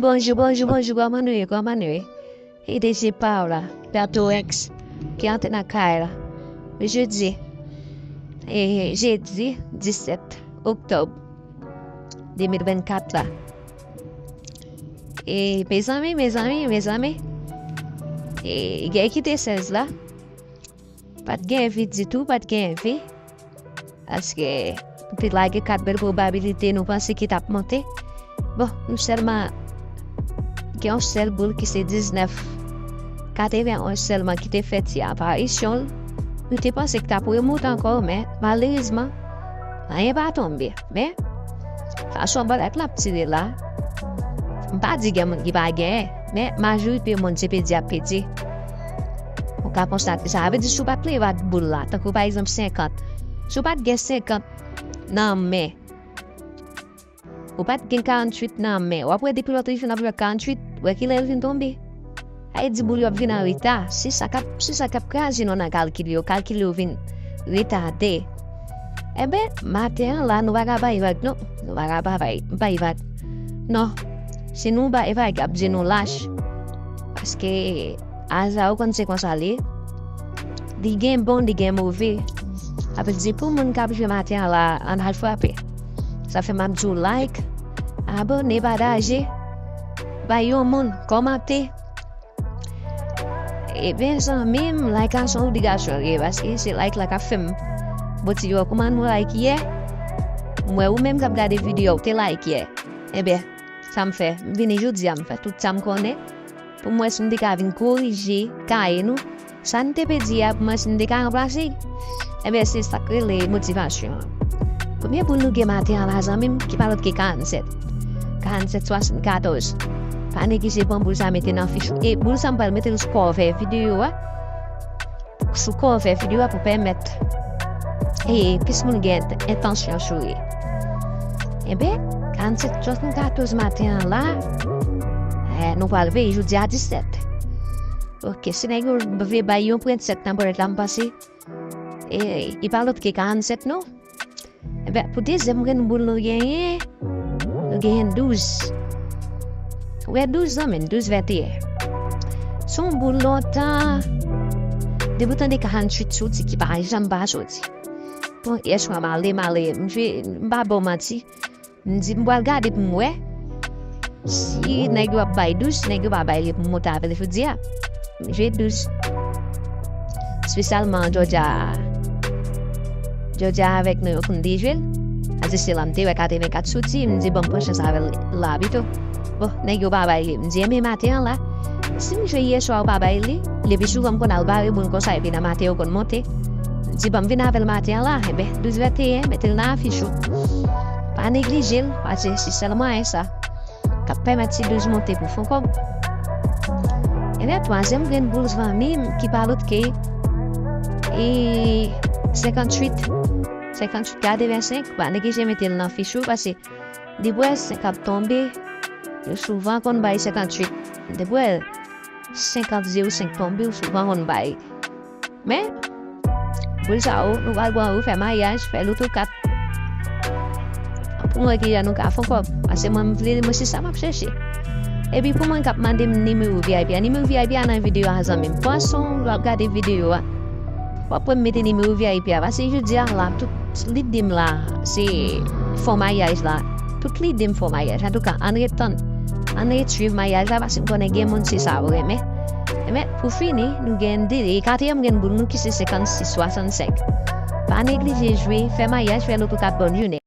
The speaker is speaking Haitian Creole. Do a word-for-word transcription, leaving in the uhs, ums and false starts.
Bonjou, bonjou, bonjou, kòman nou ye, kòman nou ye? E D J pa w la, Berto Rex, ki antre nan kay la. Jodi, e, jedi disèt oktòb de mil vennkat la. E, mezanmi, mezanmi, mezanmi. E, gè kite sèz la. Pa t gen vi ditou, pa t gen vi. Paske, nou te lage kat bèl pwobabilite, nou panse ki t ap monte. Bon, nou sèlman gen yon sèl boul ki se diznèf katrevenonz sèlman ki te fè ti aparisyon l. Nou te panse ki t ap remonte ankò, men malerezman, anyen pa tonbe. Men, fason bòlèt la ap tire la, m pa di gen moun ki pa genyen, men majorite moun se pedi ap pedi. Ou ka konstate sa. Sa vle di si w pa t leve ak boul la, tankou pa egzanp senkant. Si w pa t gen senkant nan men, ou pa t gen karanntuit nan men, w ap wè depi lòt rejyon ap jwe ak karanntuit, wè kilè l vin tonbe. Sa vle di boul yo ap vin an reta. Se sa k ap, se sa k ap kraze nou nan kalkil yo. Kalkil yo vin retade. Enben, maten an la, nou pa ka bay vag, non. Nou pa ka pa bay, bay vag. Non. Si nou bay vag, y ap di nou lach. Paske aza, ou konn se konsa l ye. Li gen bon, li gen move. Sa vle di pou moun k ap jwe maten an la, ann al frape. Sa fè m ap di w like, abòne, pataje, bay yon moun, kòmante. Ebyen, zanmi m, like la se yon obligasyon li ye, paske se like la k ap fè m motive w. Kouman nou like yè? M wè ou menm k ap gade videyo a, ou te like yè. Ebyen, sa m fè? M vini jodi a, m fè tout sa m konnen pou m wè si m te ka vin korije kaye nou, sa n te pedi a, pou m wè si n te ka ranplase l. Ebyen, se sa k rele motivasyon an. Premye boul nou gen maten an la, zanmi m, ki pa lòt ke karannsèt. Karannsèt swasannkatòz. Pa neglije pran boul sa mete nan fich ou. E boul sa m pral mete l sou kòvè videyo a. Sou kòvè videyo a pou pèmèt e plis moun gen entansyon sou li. Enben, karannsèt swasannkatòz maten an la, eh, nou pral veye jodi a disèt. Ok, si nèg yo vle bay yon pwent sèt nan bòlèt la, m panse, e, li pa lòt ke karannsèt non. Enben, pou dezyèm grenn boul nou genyen, nou genyen douz. Ou wè douz, zanmi m, douz venteyen. Se yon boul lontan. Depi w tande karantuit soti ki pa janm pa soti. Bon, yè swa m ale, m ale, m jwe, m pa ba w manti. M di m pral gade pou m wè si nèg yo ap bay douz, nèg yo pa bay li pou m monte avè l jodi a. M jwe douz. Espesyalman Georgia. Georgia avèk nou yo konn dejwe l. Ase se la m te wè katrevenkat soti, m di bon m pran chans avè l la pito. Bon, nèg yo pa bay li. M di enben maten an la, si m jwe yè swa yo pa bay li, le pi souvan m konn al bare boul konsa epi nan maten yo konn monte. M di bon m vin avè l maten an la, enben douz venteyen, mete l nan afich ou. Pa neglije l, paske se sèl mwayen sa k ap pèmèt ti douz monte pou fon kòb. Ebyen, twazyèm grenn boul zanmi m ki pa lòt ke, e, senkanntuit, senkanntuit katrevensenk, pa neglije mete l nan fich ou, paske depi w wè senk ap tonbe, yo souvan konn bay senkanntuit. Depi w wè senkant zewo senk tonbe, yo souvan konn bay. Men, boul sa yo, nou pral pran yo, fè mayaj, fè loto kat. Pou mwen ki jan nou ka fè kòb. Paske mwen m vle, mwen se sa m ap chèche. Epi pou moun k ap mande m nimewo V I P a, nimewo V I P a nan videyo a zanmi m. Pran son w ap gade videyo a. W ap wè m mete nimewo V I P a. Paske jodi a la, tout lide m la, se fè mayaj la. Tout lide m fè mayaj. Antouka, ann ret tann. Ann ret swiv mayaj la, paske m konnen gen moun se sa yo renmen. Enben, pou fini, nou gen de, katriyèm grenn boul nou ki se senkannsis swasannsenk. Pa neglije jwe, fè mayaj, fè loto kat, bòn jounen.